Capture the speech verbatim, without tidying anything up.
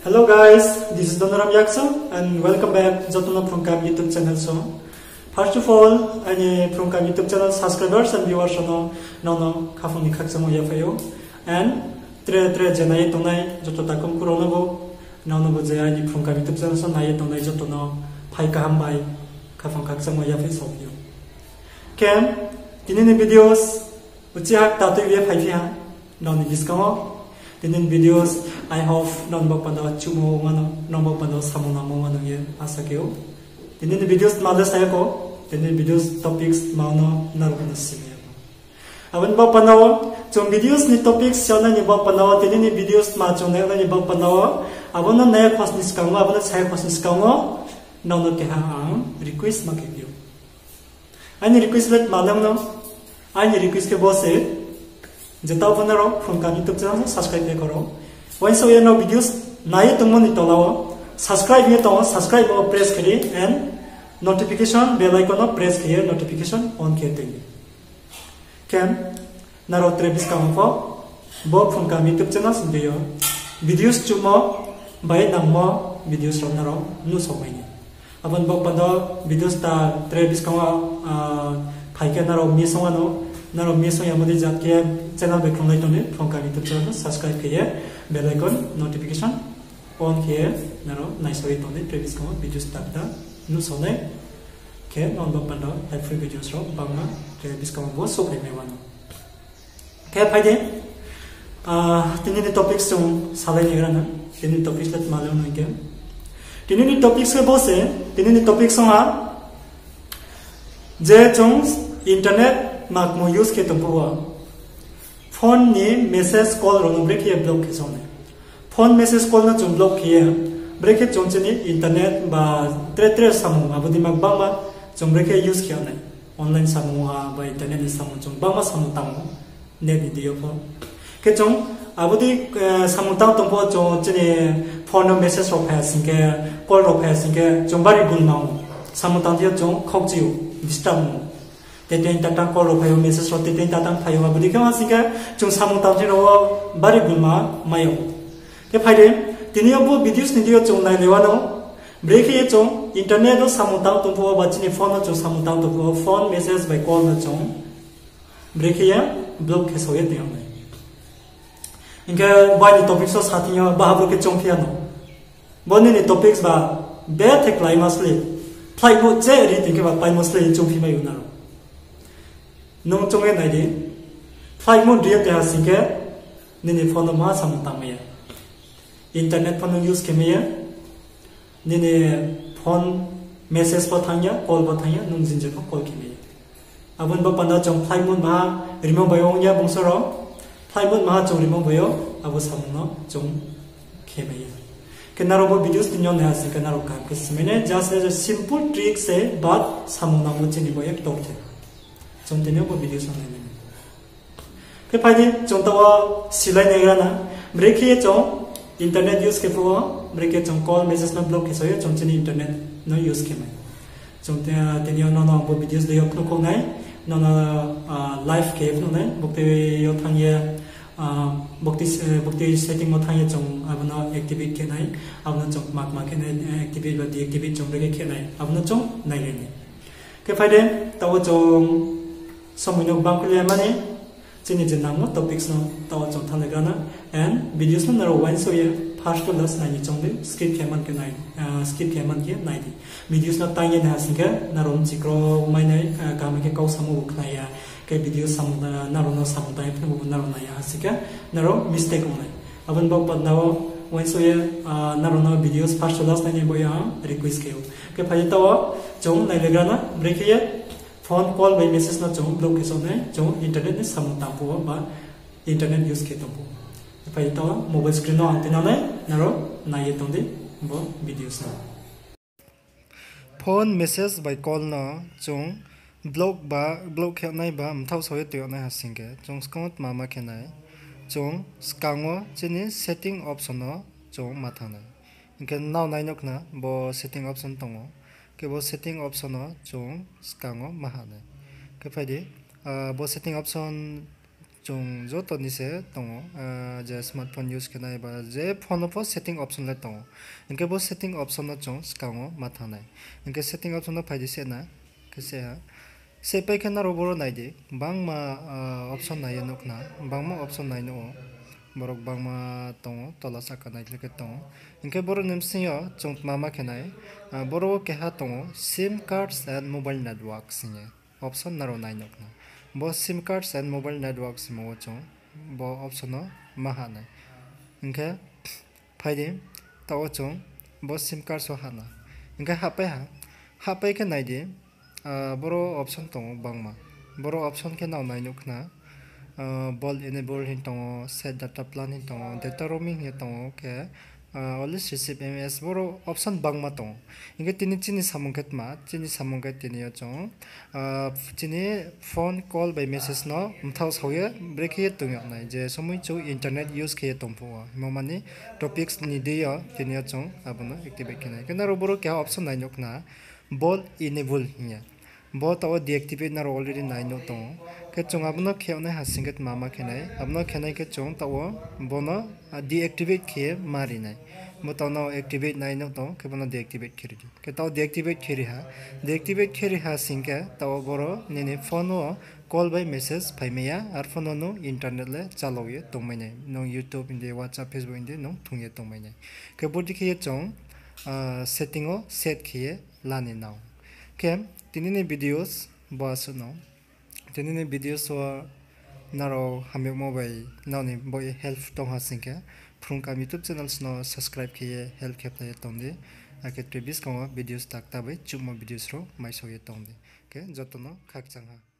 Hello guys, this is Donoram Yakso and welcome back joto no Phrungkam YouTube channel song. First of all, aini Phrungkam YouTube channel subscribers and viewers no, nrao no khaphang ni khakchangmo yaphai ou. And tre tre je nai ye tongnai joto takhu mkhu rao no bo, nrao no bo je aini Phrungkam YouTube channel song nai ye tongnai joto no phai kaham bai khaphang khakchangmo yaphai saophi ou. Khe, tini ni videos, uchih ha kta tui ye phaiphi ha, nrao ni buskang wo. Tini ni videos, I hope nrao ni baoh panda wo chuhmo ongma no, nrao ni baoh panda wo samung nangmo ongma no ye asa khe ou. Tini ni videos tma le sa ya kho, tini ni videos topics tma no nrao no simai ya kho. Abo ni baoh panda wo, chung videos ni topics sa nai ni baoh panda wo, tini ni videos tma chung nai nai ni baoh panda wo, abo no nai ya khosni skang wo, abo no sa ya khosni skang wo, nrao no keha ang request ma khe phi ou. Aini request le tma le no, aini request khe bo se, je taoh pho nrao Phrungkam YouTube channel no subscribe khe kho rao. Uaingsouh ye nrao videos nai ye tongmo ni tola wo, subscribe ye tong ou, subscribe wo press khe di and notification bell icon no press khe ye notification on khe tong di. Khe, nrao tre buskang wo pho, bo Phrungkam YouTube channel sing yo, videos chuhmo, bai nangmo videos rao nrao nuhsao mai ni. Abo ni baoh panda wo videos ta tre buskang wo, phai khe nrao miss ong ano, nrao miss ong yamo dei jat khe channel bai khlumlai tong di, Phrungkam YouTube channel no subscribe khe ye, bell icon notification on khe ye, nrao naisao ye tong di, tre buskang wo videos ta ta nuhsao nai. Khe nrao ni baoh panda wo helpful videos rao bangma tre buskang wo bo souhphai mai wano. Khe phai di, tini ni topics chung salai naigra na, tini ni topics le tma le no hing khe. Tini ni topics khe bo se, tini ni topics ong ha, je chung internet makmo use khe tong phuh wo, phone ni message call rao no brekhe ye block khe sao nai. Phone message call no chung block khe ye, brekhe chung chini internet ba tre tre samung abo dei ma gbangma chung brekhe use khe nai. Online samung ha ba internet ni samung chung gbangma samung tang ou, net ni deing yo pho. Khe chung abo dei samung tang tong pho chung chini phone no message rao phai ya sing khe, call rao phai ya sing khe chung bari gunma ou. Samung tang thing yo chung khaukchi ou, disturb ong ou. Tetei tatang call rao phai ou, message rao tetei tatang phai ou, abo dei khe ma sing khe chung samung tang thing rao wo bari gunma mai ou. Khe phai di, tini yo bo videos ni deing yo chung nailai wano, brekhe ye chung internet wo samung tang tong phuh wo ba chini phone no chung samung tang tong phuh wo phone message bai call no chung brekhe ye block khe sao ye tong nai. Hing khe bai ni topics wo sa thing yo baha bro khe choungphi ya no. Bo nini topics ba bethe kláima sle. Flight mode che ri tong khe ba paimo sle choungphi mai ou nrao. Nung choung ye nai di. Flight mode ri ye tong ha sing khe nini phone no ma samung tang mai ya. Internet pho nung use khe mai ya. Nini phone message pho thanng ya, call pho thanng ya, nung jinja pho call khe mai ya. Abo ni baoh panda chung flight mode maha rimo bai ong ya bungso rao. Flight mode maha chung rimo bai ou, abo samung no chung khe mai ya. Khe nrao bo videos tini yo nai ha sing khe nrao kaham khe simai nai, just as a simple trick se, but samung nangmo chini bo ektor the. Chung tini yo bo videos no nai nai. Khe phai di, chung taoh wo silai naigra na. Brekhe ye chung internet use khe phuh wo, brekhe chung call message no block khe sao ye chung chini internet no use khe mai. Chung tini yo nrao no bo videos dei yo phnuh khou nai, nrao no live khe phnuh nai, buktui yo thanng ye, buktui setting wo thanng ye chung abo no activate khe nai, abo no chung kma kma khe nai, activate ba deactivate chung brekhe khe nai, abo no chung nailai nai. Khe phai di, taoh wo chung somoi no gbang khe le mani, chini je nangmo topics no taoh wo chung thannglai gra na, and videos no nrao uaingsouh ye first to last nai ni choung di, skip khe man khe nai, skip khe man khe nai di. Videos no tang ye nai ha sing khe nrao mchikro mai nai, kaham khe kau samo bo khna ya, khe videos nrao no samung tang ye phnuh bo nrao nai ya ha sing khe nrao mistake ong nai. Abo ni baoh panda wo uaingsouh ye nrao no videos first to last nai ni bo ya request khe ou. Khe phai di taoh wo chung nailai gra na, brekhe ye phone call bai message no chung block khe sao nai, chung internet ni samung tang phuh wo ba internet use khe tong phuh wo. Khe phai di taoh wo mobile screen no ang tuinang nai, nrao nai ye tong di bo videos no. Phone message bai call no chung block ba, block khe nai ba mthaoh sao ye tong nai ha sing khe chung skang wo tma ma khe nai, chung skang wo chini setting option no chung ma thanng nai. Hing khe nrao nai nuh khna bo setting option tong ou. Khe bo setting option no chung skang wo ma ha nai. Khe phai di, bo setting option Chung joto ni se tong ou, je smartphone use khe nai ba je phone no pho setting option le tong ou. Hing khe bo setting option no chung skang wo ma thanng nai. Hing khe setting option no phai di se na, khe se ha. Sepai khe nrao boro nai di, bangma option nai ye nuh khna, bangma option nai nuh ou. Borok bangma tong ou, tola sahka nai khe khe tong ou. Hing khe boro ni bsing yo chung tma ma khe nai, boro wo keha tong ou, SIM cards and mobile networks hing ye option nrao nai nuh khna. Bo SIM cards and mobile networks hingmo wo chung bo option no ma hah nai. Hing khe phai di, taoh wo chung bo SIM cards wo hah na. Hing khe hahpai ha, hahpai khe nai di, boro option tong ou bangma. Boro option khe nrao nai nuh khna, bold enable hing tong ou, set data plan hing tong ou, data roaming hing ye tong ou khe, always receive M S, boro option bangma tong ou. Hing khe tini chini samung khe tma, chini samung khe tini yo chung chini phone, call bai message no mthaoh sao ye brekhe ye tong yag nai, je somoi chung internet use khe ye tong phuh wo. Himo mani topics ni deing yo tini yo chung abo no activate khe nai. Khe nrao boro keha option nai nuh khna, bold enable hing ye. Bo taoh wo deactivate nrao already nai nuh tong ou. Khe chung abo no khe yag nai ha sing khe tma ma khe nai. Abo no khe nai khe chung taoh wo bo no deactivate khe ye ma ri nai. Bo taoh no activate nai nuh tong, khe bo no deactivate khe ri di. Khe taoh deactivate khe ri ha. Deactivate khe ri ha sing khe taoh wo boro nini phone wo call bai message phaimai ya, ar phone no nung internet le chalao ye tongmai nai. Nung YouTube hing di, WhatsApp, Facebook hing di, nung thung ye tongmai nai. Khe bodei khe ye chung setting wo set khe ye la ni nang. Khe tini ni videos bo asuh no. Tini ni videos wo nrao hamyagmo bai nrao ni bo ye help tong ha sing khe, Phrung Kaham YouTube channels no subscribe khe ye help khe phlai ye tong di. Akhe tre buskang wo videos takta bai chuhmo videos rao maisao ye tong di. Khe joto no khakchang ha.